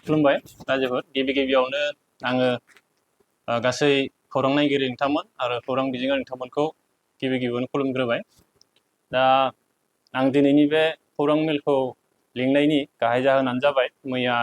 खुलुमबाय रायजोफोर गिबियावनो आङो गासै खौरां नायगिरि नोंथांमोन आरो खौरां बिजोङारि नोंथांमोनखौ गिबियावनो खुलुमग्रोबाय। दा आं दिनैनि बे खौरां मेलखौ लिंनायनि गाहाय जाहोनानो जाबाय मैया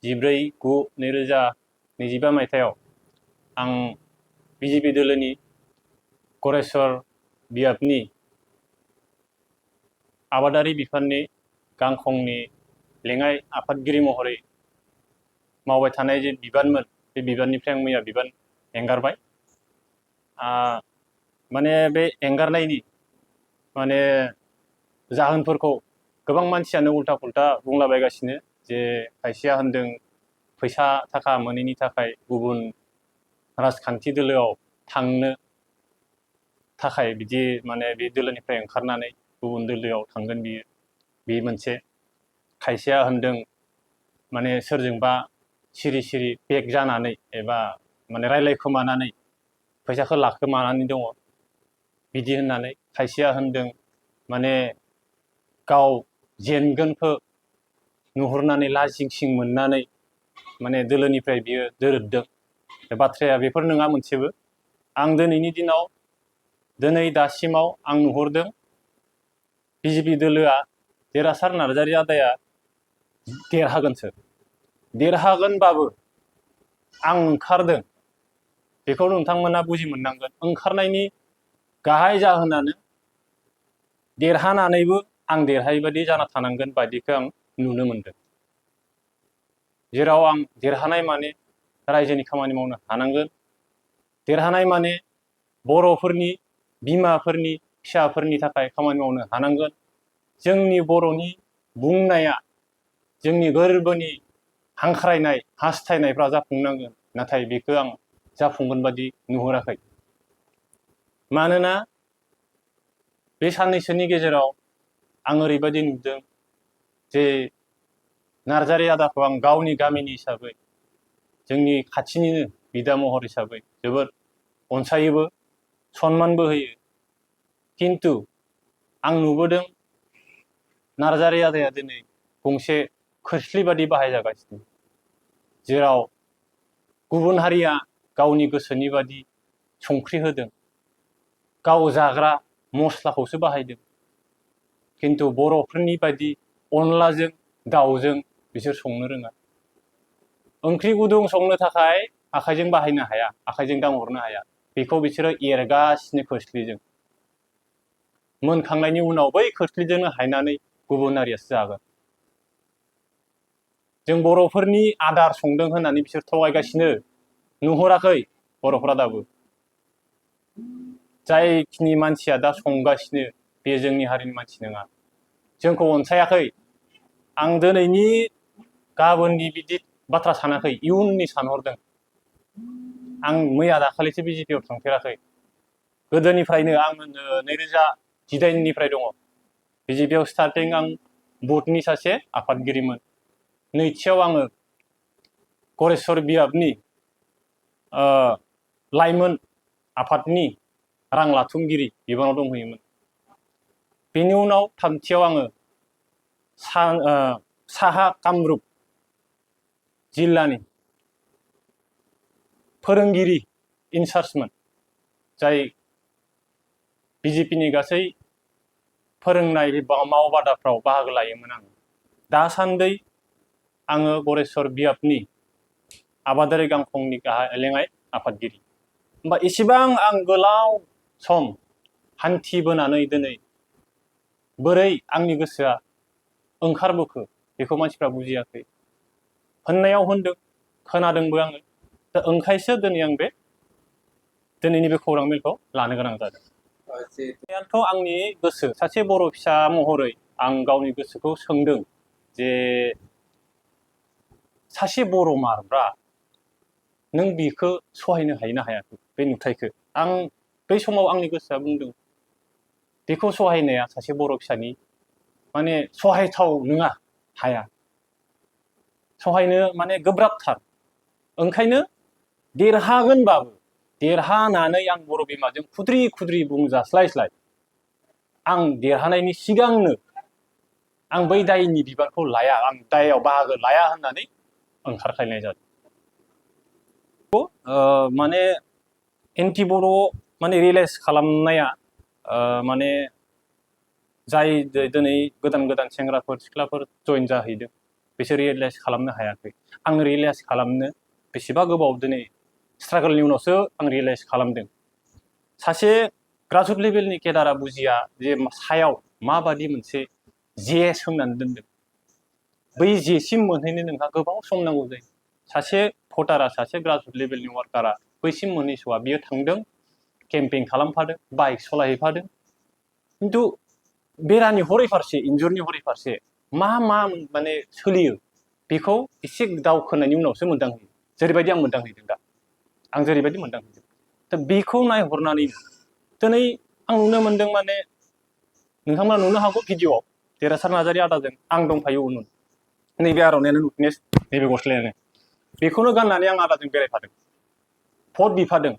14/9/2025 मायथाइयाव आं बिजेपि दोलोनि गरेस्वर बियाबनि आबादारि बिफाननि गांखंनि लेङाइ आफादगिरि महरै मावबाय थानाय जे बिबानमोन बे बिबाननिफ्राय आं मैया बिबान एंगारबाय। माने बे एंगारनायनि माने जाहोनफोरखौ गोबां मानसियानो उल्था पुल्था बुंलाबायगासिनो, जे खायसेया होनदों फैसा थाखा मोनैनि थाखाय गुबुन राजखान्थि दोलोआव थांनो थाखाय बिदि माने बे दोलोनिफ्राय ओंखारनानै गुबुन दोलोआव थांगोन बियो, बे मोनसे। खायसेया होनदों माने सोरजोंबा सिरि सिरि बेक जानानै एबा माने रायलायखोमानानै फैसाखौ लाखोमानानै दङ बिदि होननानै। खायसेया होनदों माने गाव जेनगोनखौ नुहुरनानै लाजिंसिं मोननानै माने दोलोनिफ्राय बियो दोरोददों। बाथ्राया बेफोर नङा मोनसेबो। आं दिनैनि दिनाव दासिमाव आं नुहुरदों बिजेपि दोलोआ देरहासार नार्जारि आदाया देरहागोनसो। देरहागोनबाबो आं ओंखारदों बेखौ नोंथांमोना बुजि मोननांगोन। ओंखारनायनि गाहाय जाहोनानो देरहानानैबो आं देरहायैबादि जाना थानांगोन बायदिखौ आं नुनो मोनदों। जेराव आं देरहानाय माने रायजोनि खामानि मावनो हानांगोन, देरहानाय माने बर'फोरनि बिमाफोरनि फिसाफोरनि थाखाय खामानि मावनो हानांगोन। जोंनि बर'नि बुंनाया, जोंनि गोरबोनि हांख्रायनाय हास्थायनायफ्रा जाफुंनांगोन। नाथाय बेखौ आं जाफुंगोन बादि नुहुराखै। मानोना बे साननैसोनि गेजेराव आं ओरैबायदि नुदों जे नार्जारि आदाखौ आं गावनि गामिनि हिसाबै, जोंनि खाथिनिनो बिदा महर हिसाबै जोबोद अनसायोबो, सनमानबो होयो। खिन्थु आं नुबोदों नार्जारि आदाया दिनै गंसे खोस्लि बादि बाहायजागासिनो, जेराव गुबुन हारिया गावनि गोसोनि बादि संख्रि होदों, गाव जाग्रा मस्लाखौसो बाहायदों। खिन्थु बर'फोरनि बायदि अनलाजों दाउजों बिसोर संनो रोङा। ओंख्रि गुदुं संनो थाखाय आखाइजों बाहायनो हाया, आखाइजों दांहरनो हाया, बेखौ बिसोरो एरगासिनो खोस्लिजों। मोनखांनायनि उनाव बै खोस्लिजोंनो हायनानै गुबुन हारियासो जागोन। जों बर'फोरनि आदार संदों होननानै बिसोर थगायगासिनो। नुहुराखै बर'फोरा दाबो? जायखिनि मानसिया दा संगासिनो बे जोंनि हारिनि मानसि नङा, जोंखौ अनसायाखै। आं दिनैनि गाबोननि बिदि बाथ्रा सानाखै, इयुननि सानहरदों। आं मैया दाखालिसो बिजेपिआव थांफेराखै। गोदोनिफ्रायनो आं 2018निफ्राय दङ बिजेपिआव। स्टार्टिं आं बुथनि सासे आफादगिरिमोन। नैथियाव आङो गरेस्वर बियाबनि लाइमोन आफादनि रां लाथुमगिरि बिबानाव दंहैयोमोन। बेनि उनाव थामथियाव आङो साहा कामरुप जिल्लानि फोरोंगिरि इनचार्जमोन, जाय बिजेपिनि गासै फोरोंनाय मावबादाफ्राव बाहागो लायोमोन आं। दासान्दि आङो गरेस्वर बियाबनि आबादारि गांखंनि लेङाइ आफादगिरि। होमबा इसेबां आं गोलाव सम हान्थिबोनानै दिनै बोरै आंनि गोसोआ ओंखारबोखो बेखौ मानसिफ्रा बुजियाखै। होननायाव होनदों, खोनादोंबो आङो। दा ओंखायसो दिनै आं दिनैनि बे खौरां मेलखौ लानो गोनां जादों। थ' आंनि गोसो, सासे बर' फिसा महरै आं गावनि गोसोखौ सोंदों जे सासे बर' मारब्रा नों बेखौ सहायनो हायोना हायाखै? बे नुथायखौ आं बै समाव आंनि गोसोआ बुंदों बेखौ सहायनाया सासे बर' फिसानि माने सहायथाव नङा, हाया सहायनो, माने गोब्राबथार। ओंखायनो देरहागोनबाबो, देरहानानै आं बर' बिमाजों खुद्रि खुद्रि बुंजास्लायस्लाय आं देरहानायनि सिगांनो आं बै दायनि बिबानखौ लाया, आं दायाव बाहागो लाया होननानै ओंखारख्लायनाय जादों। माने एन्टि बर' माने रियेलाइज खालामनाया माने जाय दिनै गोदान गोदान सेंग्राफोर सिख्लाफोर जइन जाहैदों बिसोर रियेलाइज खालामनो हायाखै। आं रियेलाइज खालामनो बेसेबा गोबाव दिनै स्ट्रागलनि उनावसो आं रियेलाइज खालामदों। सासे ग्रासरुट लेभेलनि केडारा बुजिया जे सायाव माबादि मोनसे जे सोंनानै दोनदों। बै जेसिम मोनहैनो नोंहा गोबाव सम नांगौ जायो। सासे भटारा सासे ग्रासरुट लेभेलनि वार्कारा बैसिम मोनहैस'आ। बियो थांदों, केम्पेइन खालामफादों, बाइक सलायहैफादों, खिन्थु बेरानि हरै फारसे, इन्जुरनि हरै फारसे मा माने सोलियो बेखौ एसे दावखोनायनि उनावसो मोनदांहैयो। जेरैबायदि आं मोनदांहैदों दा, आं जेरैबायदि मोनदांहैदों। दा बेखौ नायहरनानै दिनै आं नुनो मोनदों माने नोंथांमोना नुनो हागौ भिडिअ'आव देरहासार नार्जारि आदाजों आं दंफायो उन उन। नैबे आर'नायानो नुफिनेस, नैबे गस्लायानो। बेखौनो गाननानै आं आदाजों बेरायफादों, भट बिफादों।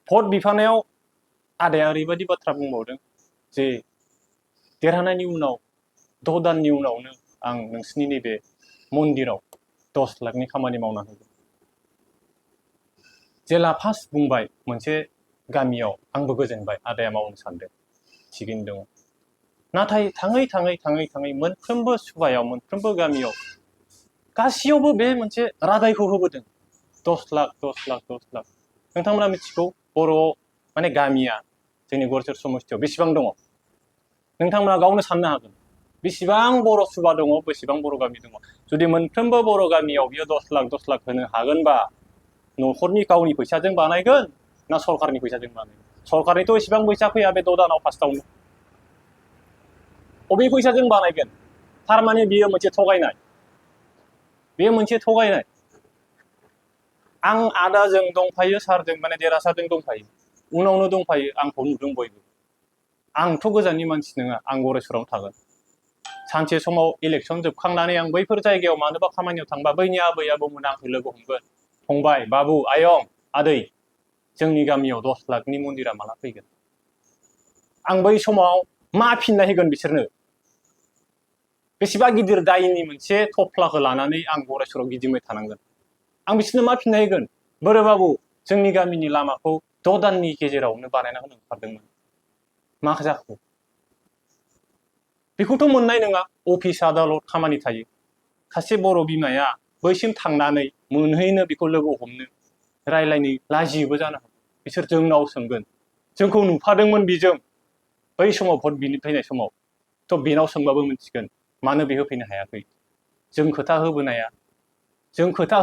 भट बिफानायाव आदाया ओरैबायदि बाथ्रा बुंबावदों जे देरहानायनि उनाव 6 दाननि उनावनो आं नोंसिनि नैबे मन्दिराव 10 लाखनि खामानि मावना होगोन। जेला फार्स्ट बुंबाय मोनसे गामियाव आंबो गोजोनबाय, आदाया मावनो सानदों, थिगैनो दङ। नाथाय थाङै थाङै थाङै थाङै मोनफ्रोमबो सुबायाव, मोनफ्रोमबो गामियाव गासैयावबो बे मोनसे रादायखौ होबोदों। 10 लाख 10 लाख 10 लाख। नोंथांमोना मिथिगौ बर' माने गामिया जोंनि गरसेर समस्थियाव बेसेबां दङ? नोंथांमोना गावनो साननो हागोन बेसेबां बर' सुबा दङ, बेसेबां बर' गामि दङ। जुदि मोनफ्रोमबो बर' गामियाव बियो 10 लाख होनो हागोनबा न'खरनि गावनि फैसाजों बानायगोन ना सरकारनि फैसाजों बानायगोन? सरकारनिथ' एसेबां फैसा फैया बे 6 दानाव फार्स्टआवनो। अबे फैसाजों बानायगोन? थारमाने बियो मोनसे थगायनाय। बेयो मोनसे थगायनाय। आं आदाजों दंफायो, सारजों माने देरहासारजों दंफायो, उनावनो दंफायो, आंखौ नुदों बयबो। आंथ' गोजाननि मानसि नङा, आं गरेस्वरावनो थागोन। सानसे समाव इलेक्सन जोबखांनानै आं बैफोर जायगायाव मानोबा खामानियाव थांबा बैनि आबै आबौमोना आंखौ लोगो हमगोन। फंबाय, बाबु, आयं, आदै, जोंनि गामियाव 10 लाखनि मन्दिरा माला फैगोन? आं बै समाव मा फिननाय होगोन बिसोरनो? बेसेबा गिदिर दायनि मोनसे थफ्लाखौ लानानै आं गरेस्वराव गिदिंबाय थानांगोन। आं बिसोरनो मा फिननाय होगोन? बोरो बाबु, जोंनि गामिनि लामाखौ 6 दाननि गेजेरावनो बानायना होनो ओंखारदोंमोन, मा जाखो? बेखौथ' मोननाय नङा। अफिस आदालत खामानि थायो। सासे बर' बिमाया बैसिम थांनानै मोनहैनो, बेखौ लोगो हमनो, रायलायनो लाजियोबो जानो हागौ। बिसोर जोंनाव सोंगोन, जोंखौ नुफादोंमोन बिजों बै समाव भट बिनो फैनाय समाव, थ' बेनाव सोंबाबो मिथिगोन मानो बे होफैनो हायाखै। जों खोथा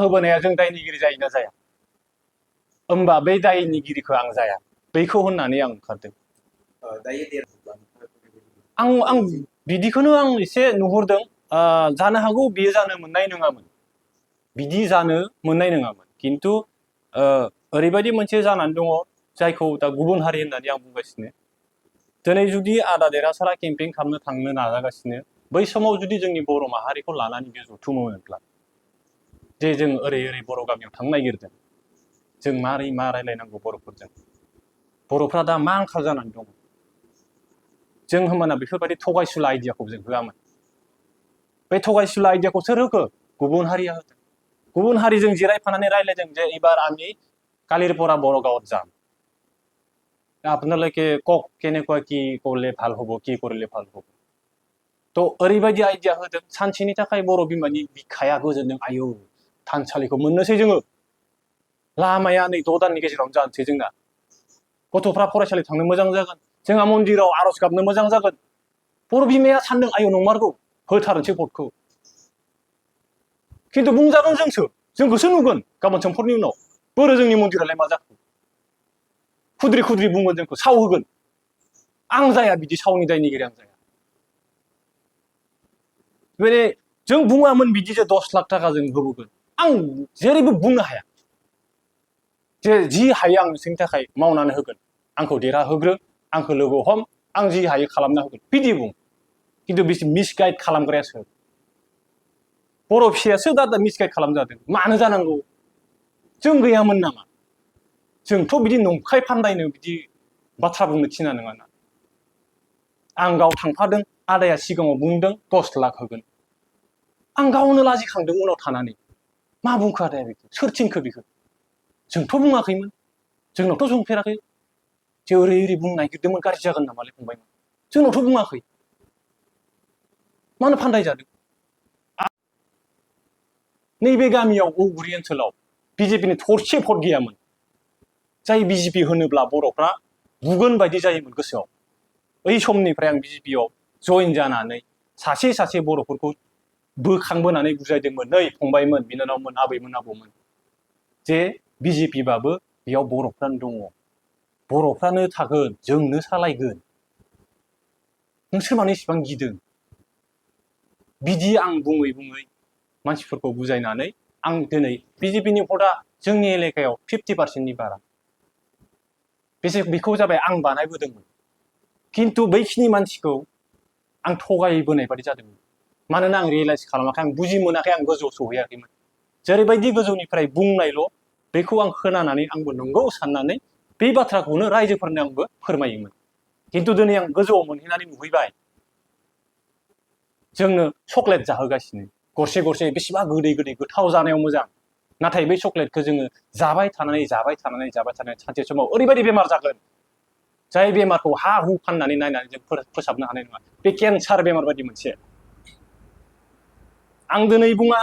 होबोनाया जों दायनिगिरि जायोना जाया? होमबा बै दायनिगिरिखौ आं जाया, बैखौ होननानै आं ओंखारदों। आं बिदिखौनो आं एसे नुहुरदों। जानो हागौ बियो जानो मोननाय नङामोन, बिदि जानो मोननाय नङामोन। खिन्थु ओरैबायदि मोनसे जानानै दङ जायखौ दा गुबुन हारि होननानै आं बुंगासिनो। दिनै जुदि आदा देरहासारा केम्पेइन खालामनो थांनो नाजागासिनो, बै समाव जुदि जोंनि बर' माहारिखौ लानानै बियो जथुमोमोनब्ला, जे जों ओरै ओरै बर' गामियाव थांनो नागिरदों, जों मारै मा रायलायनांगौ बर'फोरजों, बर'फ्रा दा मा आंखाल जानानै दङ, जों होमबाना बेफोरबायदि थगायसुला आइडियाखौ जों होआमोन। बे थगायसुला आइडियाखौ सोर होखो? गुबुन हारिया होदों। गुबुन हारिजों जिरायफानानै रायलायदों जे एबार আমি কালির পৰা বড় গাঁৱত যাম, আপোনালোকে কওক কেনেকুৱা কি কৰিলে ভাল হ'ব, কি কৰিলে ভাল হ'ব। थ' ओरैबायदि आइडिया होदों, सानसेनि थाखाय बर' बिमानि बिखाया गोजोनदों। आयौ, थानसालिखौ मोननोसै जोङो, लामाया नै 6 दाननि गेजेरावनो जानोसै जोंना, गथ'फ्रा फरायसालि थांनो मोजां जागोन, जोंहा मन्दिराव आर'ज गाबनो मोजां जागोन। बर' बिमाया सानदों, आयौ नंमारगौ, होथारनोसै भटखौ। खिन्थु बुंजागोन जोंखौसो नुगोन गाबोन समफोरनि उनाव, बोरो जोंनि मन्दिरालाय मा जाखो? खुद्रि खुद्रि बुंगोन, जोंखौ साव होगोन। आं जाया, बिदि सावनि दायनिगिरि आं जाया। माने जों बुङामोन बिदि जे 10 लाख थाखा जों होबोगोन। आं जेरैबो बुंनो हाया जे जि हायो आं नोंसोरनि थाखाय मावनानै होगोन, आंखौ देरहाहोग्रो, आंखौ लोगो हम, आं जि हायो खालामना होगोन, बिदि बुं। खिन्थु बिसोर मिसगाइड खालामग्राया सोर? बर' फिसायासो दा मिसगाइड खालामजादों। मानो जानांगौ? जों गैयामोन नामा? जोंथ' बिदि नंखाय फान्दायनो बिदि बाथ्रा बुंनो थिना नङाना। आं गाव थांफादों, आदाया सिगाङाव बुंदों 10 लाख होगोन। आं गावनो लाजिखांदों उनाव थानानै। मा बुंखो आदाया बेखौ सोर थिनखो बेखौ जोंथ' बुङाखैमोन जोंनावथ' सोंफेराखै जे ओरै ओरै बुंनो नागिरदोंमोन गाज्रि जागोन नामालै फंबायमोन जोंनावथ' बुङाखै मानो फान्दाय जादों नैबे गामियाव औगुरि ओनसोलाव बिजेपिनि थरसे भट गैयामोन जाय बिजेपि होनोब्ला बर'फ्रा बुगोन बायदि जायोमोन गोसोआव बै समनिफ्राय आं बिजेपिआव जइन जानानै सासे सासे बर'फोरखौ बोखांबोनानै बुजायदोंमोन नै फंबायमोन बिनानावमोन आबैमोन आबौमोन जे बिजेपि बाबो बेयाव बर'फ्रानो दङ बर'फ्रानो थागोन जोंनो सालायगोन नोंसोर मानो इसेबां गिदों बिदि आं बुङै बुङै मानसिफोरखौ बुजायनानै आं दिनै बिजेपिनि भटआ जोंनि एलेकायाव 50%नि बारा बेखौ जाबाय आं बानायबोदोंमोन खिन्थु बैखिनि मानसिखौ आं थगायबोनाय बादि जादोंमोन मानोना आं रियेलाइज खालामाखै आं बुजि मोनाखै आं गोजौआव सौहैयाखैमोन जेरैबायदि गोजौनिफ्राय बुंनायल' बेखौ आं खोनानानै आंबो नंगौ साननानै बे बाथ्राखौनो रायजोफोरनो आंबो फोरमायोमोन खिन्थु दिनै आं गोजौआव मोनहैनानै नुहैबाय जोंनो चक्लेट जाहोगासिनो गरसे गरसे बेसेबा गोदै गोदै गोथाव जानायाव मोजां नाथाय बै चक्लेटखौ जोङो जाबाय थानानै सानसे समाव ओरैबायदि बेमार जागोन जाय बेमारखौ हा हु फाननानै नायनानै जों फोसाबनो हानाय नङा बे केन्सार बेमार बायदि मोनसे आं दिनै बुङा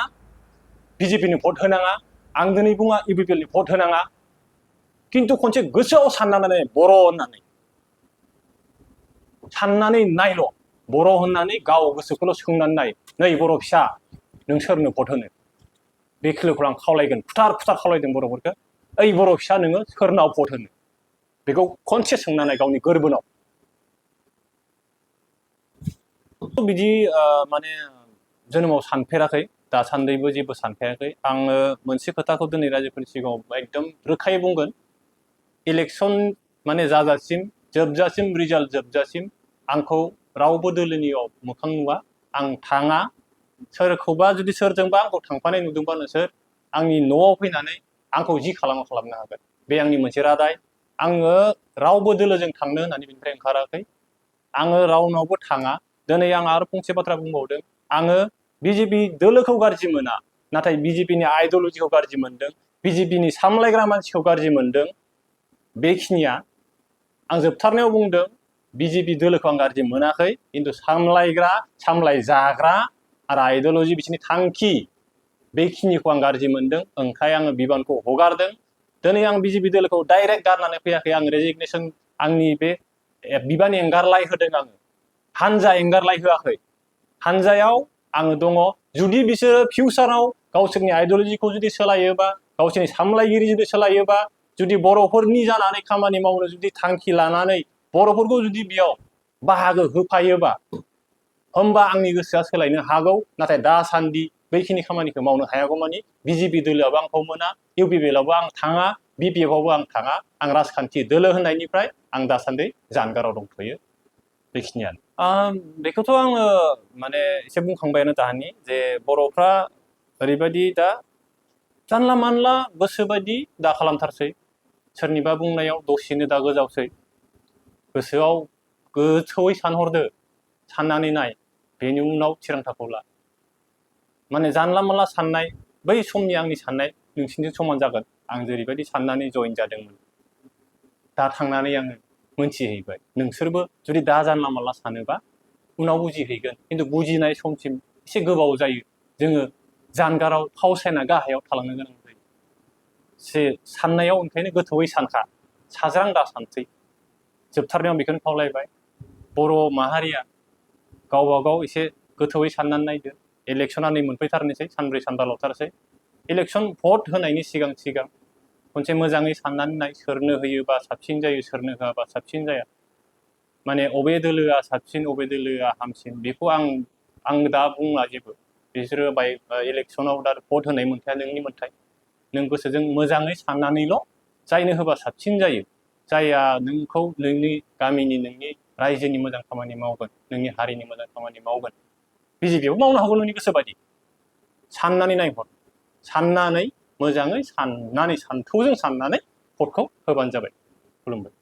बिजेपिनि भट होनाङा आं दिनै बुङा इउपिपिएलनि भट होनाङा खिन्थु खनसे गोसोआव साननानै बर' होननानै साननानै नायल' बर' होननानै गाव गोसोखौल' सोंनानै नाय नै बर' फिसा नों सोरनो भट होनो बे खोलोखौ आं खावलायगोन खुथार खुथार खावलायदों बर'फोरखौ ओइ बर' फिसा नोङो सोरनाव भट होनो बेखौ खनसे सोंनानै गावनि गोरबोनाव बिदि माने जोनोमाव सानफेराखै दासान्दिबो जेबो सानफेराखै आङो मोनसे खोथाखौ दिनै रायजोफोरनि सिगाङाव एकदम रोखायै बुंगोन इलेक्सन माने जाजासिम जोबजासिम रिजाल्ट जोबजासिम आंखौ रावबो दोलोनियाव मोखां नुवा आं थाङा सोरखौबा जुदि सोरजोंबा आंखौ थांफानाय नुदोंबा नोंसोर आंनि न'आव फैनानै आंखौ जि खालामनो हागोन बे आंनि मोनसे रादाय आङो रावबो दोलोजों थांनो होननानै बेनिफ्राय ओंखाराखै आङो रावनावबो थाङा दिनै आं आरो फंसे बाथ्रा बुंबावदों आङो बिजेपि दोलोखौ गाज्रि मोना नाथाय बिजेपिनि आइडियलजिखौ गाज्रि मोनदों बिजेपिनि सामलायग्रा मानसिखौ गाज्रि मोनदों बेखिनिया आं जोबथारनायाव बुंदों बिजेपि दोलोखौ आं गाज्रि मोनाखै खिन्थु सामलायग्रा सामलायजाग्रा आरो आइडियलजि बिसोरनि थांखि बेखिनिखौ आं गाज्रि मोनदों ओंखाय आङो बिबानखौ हगारदों दिनै आं बिजेपि दोलोखौ डाइरेक्ट गारनानै फैयाखै आं रेजिगनेसन आंनि बे बिबान एंगारलाय होदों आङो हानजा एंगारलाय होआखै हानजायाव आङो दङ जुदि बिसोरो फिउचाराव गावसोरनि आइडियलजिखौ जुदि सोलायोबा गावसोरनि सामलायगिरि जुदि सोलायोबा जुदि बर'फोरनि जानानै खामानि मावनो जुदि थांखि लानानै बर'फोरखौ जुदि बेयाव बाहागो होफायोबा होमबा आंनि गोसोआ सोलायनो हागौ नाथाय दासान्दि बैखिनि खामानिखौ मावनो हायागौमानि बिजेपि दोलोआबो आंखौ मोना इउपिपिएलआवबो आं थाङा बिपिएफआवबो आं थाङा आं राजखान्थि दोलो होननायनिफ्राय आं दासान्दि जानगाराव दंथ'यो बेखिनियानो बेखौथ' आङो माने एसे बुंखांबायानो दानि जे बर'फ्रा ओरैबायदि दा जानला मानला गोसोबायदि दा खालामथारसै सोरनिबा बुंनायाव दसेनो दा गोजावसै गोसोआव गोथौयै सानहरदो साननानै नाय बेनि उनाव थिरांथाखौ ला माने जानला मानला साननाय बै समनि आंनि साननाय नोंसिनिजों समान जागोन आं जेरैबायदि साननानै जइन जादोंमोन दा थांनानै आङो मोनथिहैबाय नोंसोरबो जुदि दा जानला मानला सानोबा उनाव बुजिहैगोन खिन्थु बुजिनाय समसिम एसे गोबाव जायो जोङो जानगाराव फावसायना गाहायाव थालांनो गोनां जायो साननायाव ओंखायनो गोथौयै सानखा साज्रां दा सानसै जोबथारनायाव बेखौनो खावलायबाय बर' माहारिया गावबा गाव एसे गोथौयै साननानै नायदो इलेक्सना नै मोनफैथारनोसै सानब्रै सानबाल'थारसै इलेक्सन भट होनायनि सिगां खनसे मोजाङै साननानै नाय सोरनो होयोबा साबसिन जायो सोरनो होआबा साबसिन जाया माने अबे दोलोआ साबसिन अबे दोलोआ हामसिन बेखौ आं दा बुंला जेबो बिसोरो इलेक्सनाव दा भट होनाय मोन्थाया नोंनि मोन्थाय नों गोसोजों मोजाङै साननानैल' जायनो होबा साबसिन जायो जायहा नोंखौ नोंनि गामिनि नोंनि रायजोनि मोजां खामानि मावगोन नोंनि हारिनि मोजां खामानि मावगोन बिजेपिआवबो मावनो हागौ नोंनि गोसोबायदि साननानै नायहर साननानै मोजाङै साननानै सान्थौजों साननानै भटखौ होबानो जाबाय खुलुमबाय